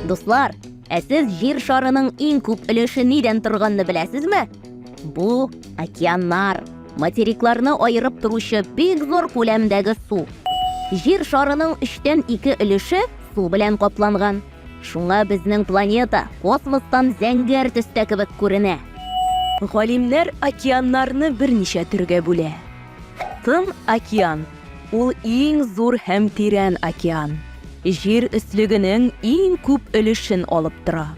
Дуслар, ә сез җир шарының иң күп өлеше нидән торганны беләсезме? Бу океаннар, материкларны аерып торучы бик зур күләмдәге су. Җир шарының өчтән ике өлеше су белән капланган. Шуңа безнең планета космостан зәңгәр төстә кебек күренә. Галимнәр океаннарны берничә төргә бүлә. Тын океан, ул иң зур һәм тирән океан. Җир өслегенең иң күп өлешен алып тора.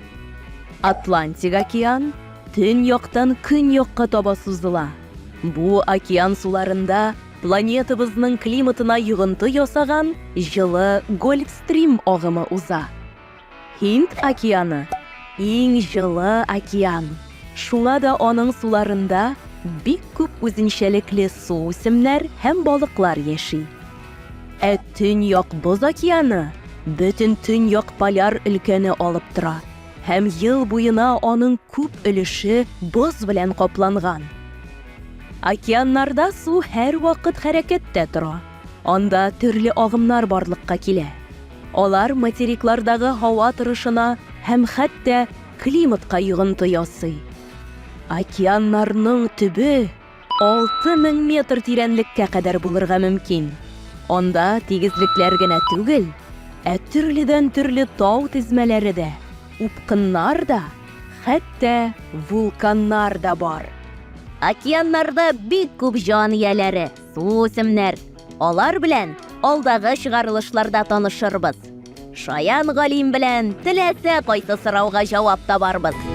Атлантик океан төньяктан көньякка таба сузыла. Бу океан суларында планетабызның климатына йогынты ясаган җылы Гольфстрим агымы уза. Һинд океаны, иң җылы океан. Шуңа да аның суларында бик күп үзенчәлекле суүсемнәр һәм балыклар яши. Ә Төньяк Боз океаны бөтен Төньяк поляр өлкәне алып тора һәм ел буена аның күп өлеше боз белән капланган. Океаннарда су һәрвакыт хәрәкәттә тора. Анда төрле агымнар барлыкка килә. Алар материклардагы һава торышына һәм хәтта климатка йогынты ясый. Океаннарның төбе 6000 метр тирәнлеккә кадәр булырга мөмкин. Анда тигезлекләр генә түгел, ә төрледән-төрле тау тезмәләре дә, упкыннар да, хәтта вулканнар да бар. Океаннарда бик күп җан ияләре, суүсемнәр. Алар белән алдагы чыгарылышларда танышырбыз. Шаян галим белән теләсә кайсы сорауга җавап табарбыз.